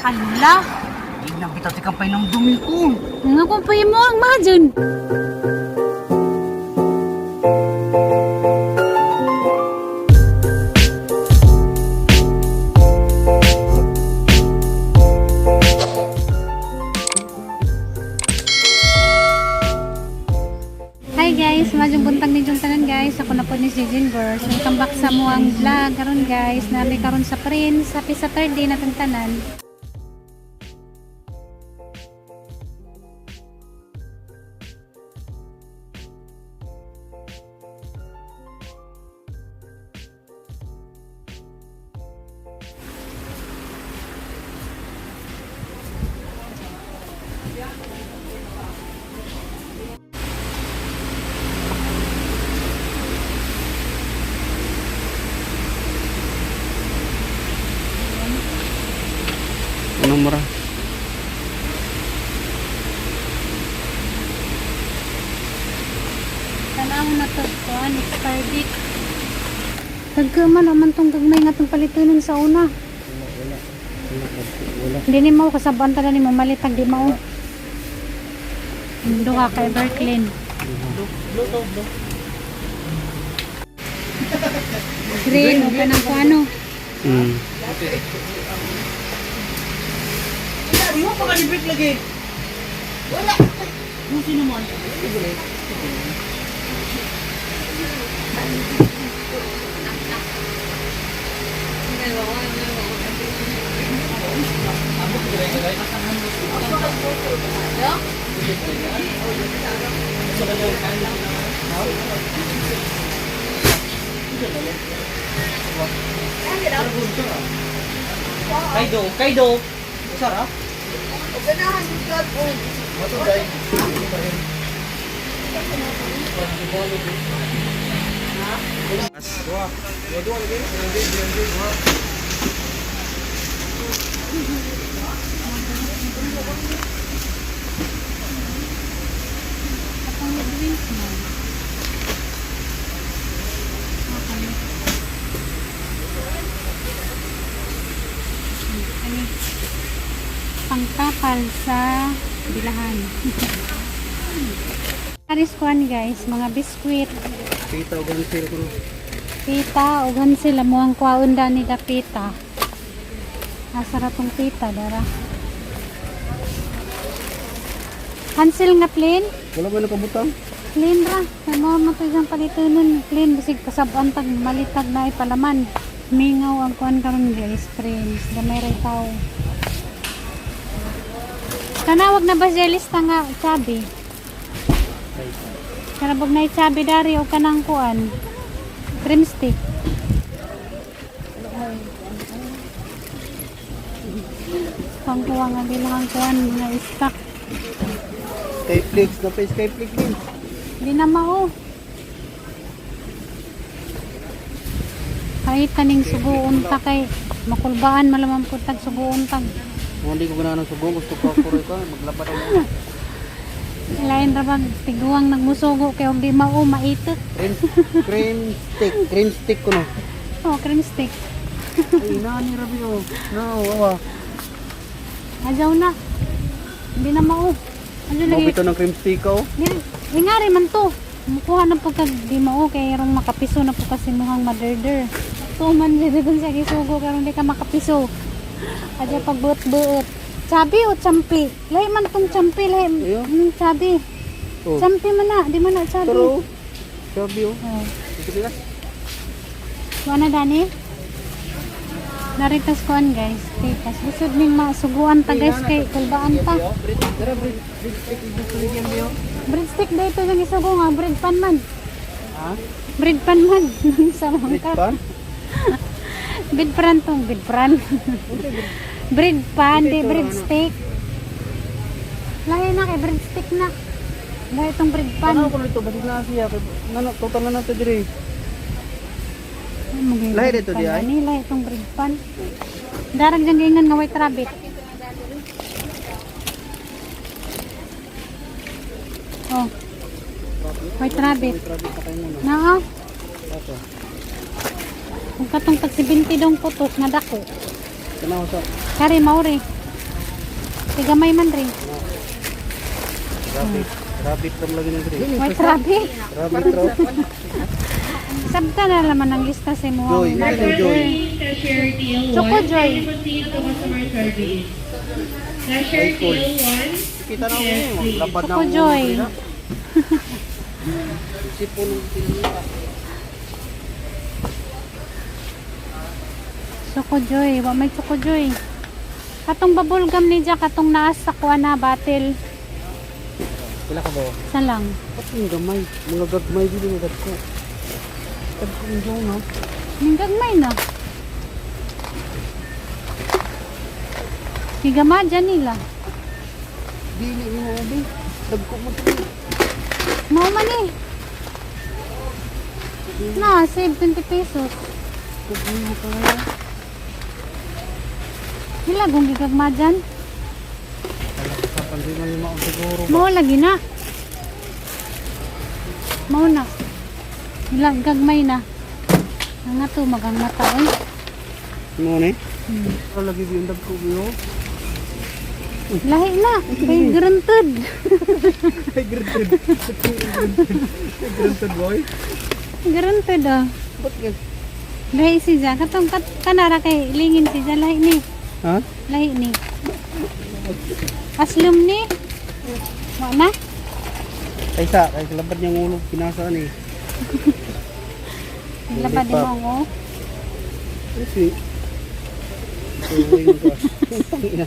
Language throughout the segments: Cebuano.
Hala! Hindi na bitaw ti kampay ng dumi ko. Nga kung pa mo ang mahadyon. Hi guys, madyong buntag ninyong tanan guys. Ako na po ni si Jean Verse. Welcome back sa muang vlog karon guys. Nami karon sa Prince. Happy Saturday natong tanan. Anong mura? Tanaw na to kuan expired date. Tagka man naman tong gagmay nga tong palitunon sa una. Wala. Wala. Hindi ni mo kasabaan tala ni mo malitag di mao. Duha kay Everclean. Green o kanang kuano. Wala, mo pa ka lagi. Wala. Kung sino man. Kaido, Kaido. Sarap. Atong drinks mo. Okay. Kani pangtapal sa bilahan. Aris kuan guys, mga biskwit, Kita o ganun ko. pita ug sila mo ang kwaon da nila pita. Asa ra tong pita dara. Hansel nga plain? Wala ba nakabutang? Clean ra. Kay mo mo to isang palitunon. Clean bisig kasab-an tag malitag na ipalaman. Mingaw ang kuan karon guys, friends. Gamay ra tawo. Kanawag na ba siya lista nga chabi? Kanabog na chabi dari o kanang kuan. Cream stick. Pangkuha nga bilang kuan mga stock. Skyflix, na pa Skyflix din. Di na mao. Kahit taning suguon ta kay makulbaan malamang po tag suguon tag. Kung hindi ko ganahan ng sugo, gusto ko ako rin ko, maglabad ako. Lain ra bag tiguang nagmusugo kay og di mao maitot. Cream, cream stick, cream stick ko no. Oh, cream stick. Ay, nani rabi oh. No, awa. Ajaw na. Hindi na mao. Ano lagi? Mabito ng cream stick oh. Di, ingari man to. Mukuha na po kag di mao kay rong makapiso na po kasi muhang maderder. Tuman dito kung sa gisugo karon di ka makapiso. Adya pagbuot-buot. Chabi o champi? Lahi man tong champi, lahi. Ayo. Chabi. Oh. Champi man na, di man na chabi. Taro. Sabi oh. Oh. Ito sila. Kuha na dani. Naritas kuan guys. Tikas. Lisod ning masuguan ta guys kay kulbaan ta. Tara, bread stick gusto ni Gembi oh. Bread stick dito yung isugo nga bread pan man. Ha? Bread pan man sa Bread mangka. pan? Bread pan tong bread pan. Bread pan, di bread stick. Lahi na kay bread stick na. Lahi itong bread pan. Ano ko nito basig na siya kay nano total na nato dire. Ay, magay Lahi bread dito pan di ay? Ani, lahi itong bread pan. Darag dyan gaingan nga white rabbit. Oh. White rabbit. May rabbit pa kayo muna. Naa. Ato. Kung katong tag 70 dong putos nga dako. Tanaw sa Kari mauri. Kay gamay man rin. Rabbit. Rabbit lang lagi ng dre. White rabbit. Rabbit raw. Sabta na naman ang lista sa imo. Joy, Mother. Joy. Cashier TL 1. Choco Joy. Proceed to customer service. Cashier TL 1. Kita na ako eh. Lapad na Choco ako. Joy. Sipon ng tinita. Choco Joy. Wa may Choco Joy. Katong bubble gum ni Jack, katong naas sa kuha na battle. Pila ka ba? Isa lang. Ba't yung gamay? Mga gagmay dito mga dagko. Dagko yung dyan, no? Ning gagmay na. Higama dyan nila. Dili ni mo ubi. Dagko mo to. Mao man eh. Na, save 20 pesos. Gagmay mo pa nga. Hila, kung gigagma dyan. Sa pandima yung maong siguro. Mao lagi na. Mao na. Hila, gagmay na. Ang nga to, magang mata oy. Mo ni? Lagi yung dagko mo. Lahi na. Kay granted. Ay, granted. Granted, boy. Granted ah. Ba't gan? Lahi si Ja. Katong kanara kay lingin si Ja. Lahi ni. Ha? Lahi ni. Aslum ni. Wa na. Kaysa, kay labad niyang ulo, pinasaan eh. Labad Lollipop. mo oh. Kasi, tuwing ka. Tangina.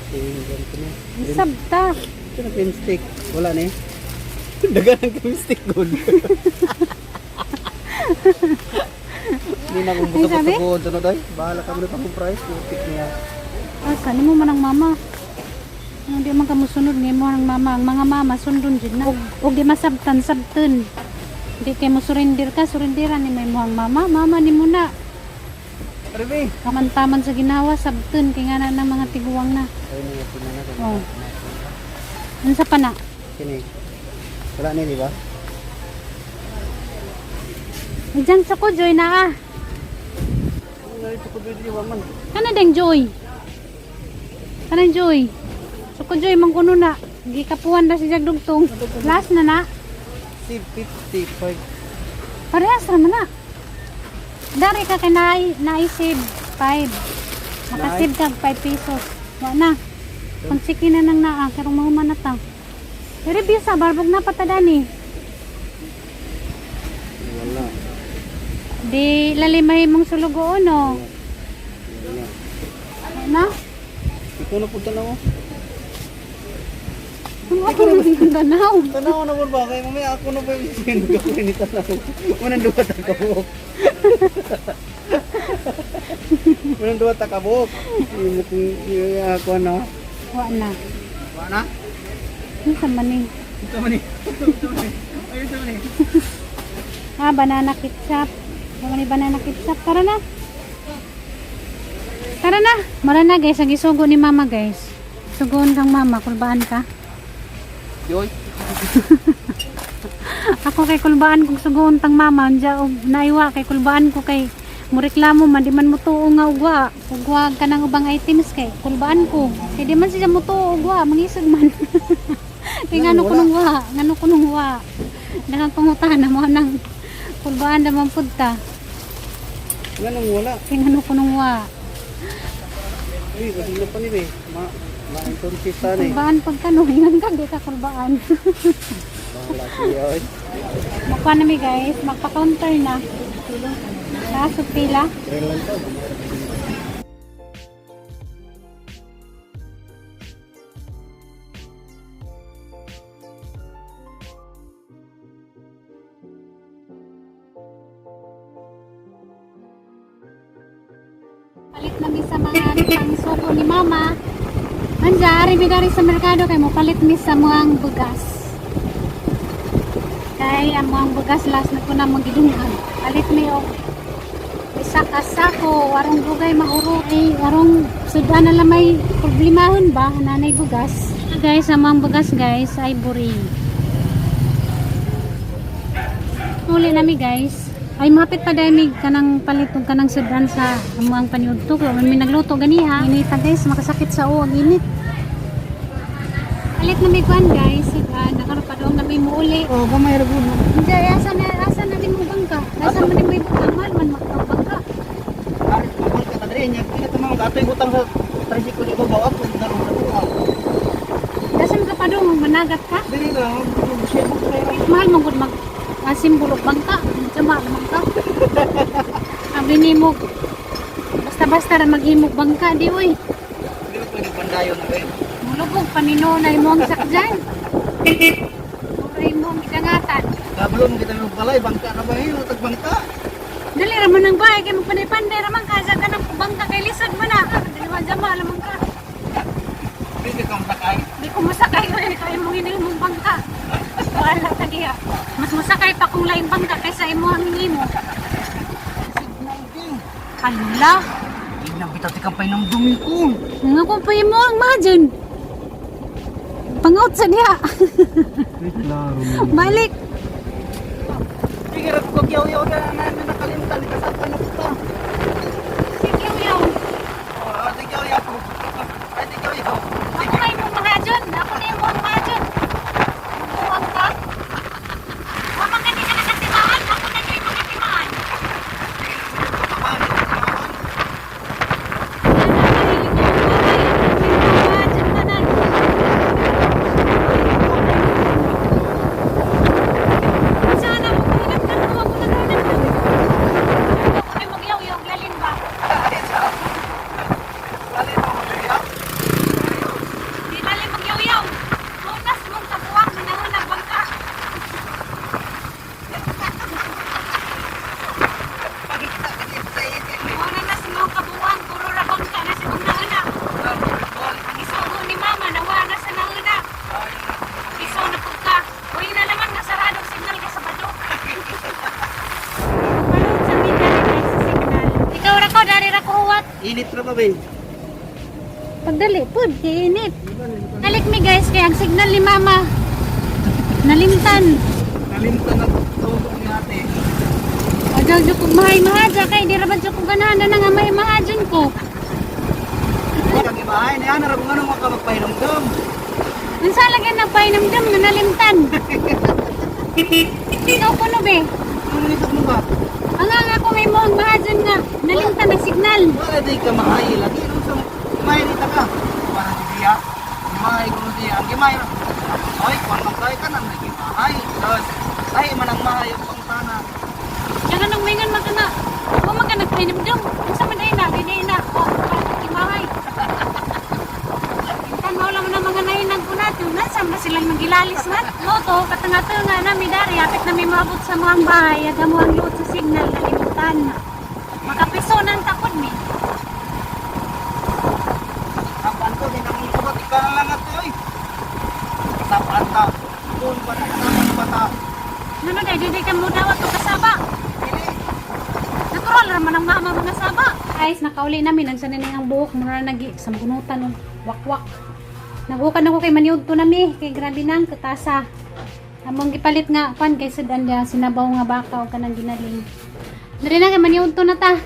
Tuwing ganito na. Sabta. Ito na cream stick. Wala na eh. Daga ng cream stick gold. Hindi na akong Ay, sabi? buto-buto gold. Ano day? Bahala kami na pang price. Putik niya. Asa ni mo man ang mama. Ano di man ka musunod ni mo ang mama. Ang mga mama sundon jud na. Og di masabtan sabton. Di kay mo surrender ka, surrenderan ni may mo ang mama. Mama ni mo na. Rebe! Taman-taman sa ginawa sabton kay nga na ng mga tiguang na. Ay, niya na na. Oh. Unsa pa na? Kini. Wala ni, di ba? Diyan sa ko joy na ah. Ano ito ko di ba man? Kana ding joy. Kana joy. So ko joy man kuno na. Gikapuan na si Jag dugtong. Last na na. Si 55. Parehas ra man na. Dari ka kay naay naisave 5. Makasave ka 5 pesos. Wa na. Kung sige na nang naa, karong mahuman na ta. Pero bisa, barbog na patadani. Wala. Di lalimay mong sulugoon, no? Wala. Wa na? Ikaw na punta na mo. Ang ako na tanaw. Tanaw na po ba? Kaya mamaya ako na ba yung gawin ni tanaw? Unang duwa ta kabuk. Unang duwa ta kabuk. Yung ako na. Wa na. Wa na? Ano sa maning? Ito man eh. Ito man eh. Ayun ito man eh. Ah, banana ketchup. Wala ni banana ketchup. Tara na. Tara na. Mara na guys, ang isugo ni mama guys. Sugoon kang mama, kulbaan ka. Yoy. Ako kay kulbaan kung sugoon tang mama, unja og naiwa kay kulbaan ko kay mureklamo man di man mo tuo nga ugwa. Ugwa ka ng ubang items kay kulbaan ko. Kay di man siya mo tuo ugwa, mangisog man. Kay ngano ko nung wa, ngano ko nung wa. Daghang pangutana mo nang kulbaan naman pud ta. Nga nang wala. Kay ngano ko nung wa. Uy, kasi na pa ni be. Ma ma-intensista na eh. Kulbaan pag ka no, ingan ka di ka kulbaan. Wala siya. Oy. Makuha na mi guys, magpa-counter na. Kaso pila. Trail lang to. Palit na mi sa mga pangsuko ni mama. Anja, ari mi dari sa merkado kay mo palit mi sa muang bugas. Kay ang muang bugas last na ko na magidunghan. Palit mi og isa ka sako, warong dugay mauro ay warong sudan na lang may problemahon ba nanay bugas. Guys, ang muang bugas guys ay buri. Uli nami guys. Ay, mapit pa dahil may kanang palitong kanang sudan sa amuang paniudto. Kaya may nagluto ganiha. Inita guys, makasakit sa uo, ang init. Palit na may kuan guys, sudan. Nakaroon na may muuli. Oh, gamay ra gud. Hindi, asa na din mo bangka? Asa man din mo ibutang mahal man bangka. Ari ko ka ta diri nya kini ta mga atoy butang sa tricycle ni babaw ato darong sa tuwa. Asa man ka pa dong, managat ka? Diri ra siya mo kay Mahal mo gud mag asimbolo bangka, jama bangka. Sabi ni mo, basta-basta ra maghimog bangka di oy. Dili pwede pandayon na kayo. Mulubog paninunay mo ang sakjan. Uray mo ang gidangatan. Kabalo mo kita mo balay bangka na ba yun tag bangka. Dali ra man ang bahay kay magpanay-panday ra man ka sa kanang bangka kay lisod man na. Dili man jama lamang ka. Dili ka masakay. Di ko masakay oy kay mong ini mong bangka. Wala ta diha. Mas masakay pa kung laing bangka kaysa imo ang imo. Signal king. Hala. Tignan kita ti kampay ng dumi ko. Nga ko pa imo ang majon. Pangaut sa diha. Klaro. Balik. Sige ra ko yaw-yaw na na nakalimtan kasapan na kita. Sige yaw. Oh, sige yaw. Ay, sige yaw. Ako na imong mahajon. Ako na imong mahajon. Buwag ka. Wa man gani ka nakatimaan. Ako na yung nakatimaan. Dali mo yaw. Ang isugo ni Mama, nawa na sa nauna. Iso na po ka. Uy na naman, nasarado ang signal ka sa bado. Palod sa signal, sa signal. Ikaw ra ko, dari ra ko huwat. Init ra ba be? Pagdali, pud, kay init. Dalik mi guys, kay ang signal ni Mama. Nalimtan. Nalimtan na tawag ni ate. O daw jud kog mahay mahaja kay di ra ba jud ko ganahan na nga mahay mahajon ko. Kang ibahay na yan, ra kung ano ka magpahinumdum. Unsa lagi na painamdam nga nalimtan. Ikaw kuno be. Ano nito mo ba? Ang nga ko may mo ang mahajon nga nalimtan ang signal. Wala di ka mahay lagi nung sa mahay nita ka. Para si siya. Mahay ko siya. Ang gimay. Ay, kung magkay ka nang nagimahay. Tapos, ay man ang mahay ang pangtana. Kaya nung mingon man ka na, wa man ka nagpahinamdam. Unsa man ay na, di na. O, imahay. Intan mo lang na mga nahinag ko natin. Nasa na silang nagilalis na. Loto, katangato nga nami dari. Hapit na may maabot sa mga bahay. Aga mo ang luot sa signal, nalimutan. Makapiso na ang takod mi. Kapan ko, di nang isubat, ikaw na lang ato eh. Kasapaan ta. Doon ba na kasapan ba ta? Ano dahil, di ka mo dawat o kasaba. Dili. Natural raman ang mama mga saba. Guys, nakauli namin. Ang sanin ang buhok. Mura nagi sambunutan og wakwak. Nagukan ako kay maniud to nami. Kay grabe nang katasa. Among gipalit nga pan kay sudan niya sinabaw nga baka o kanang ginaling. Dali na kay maniud to na ta.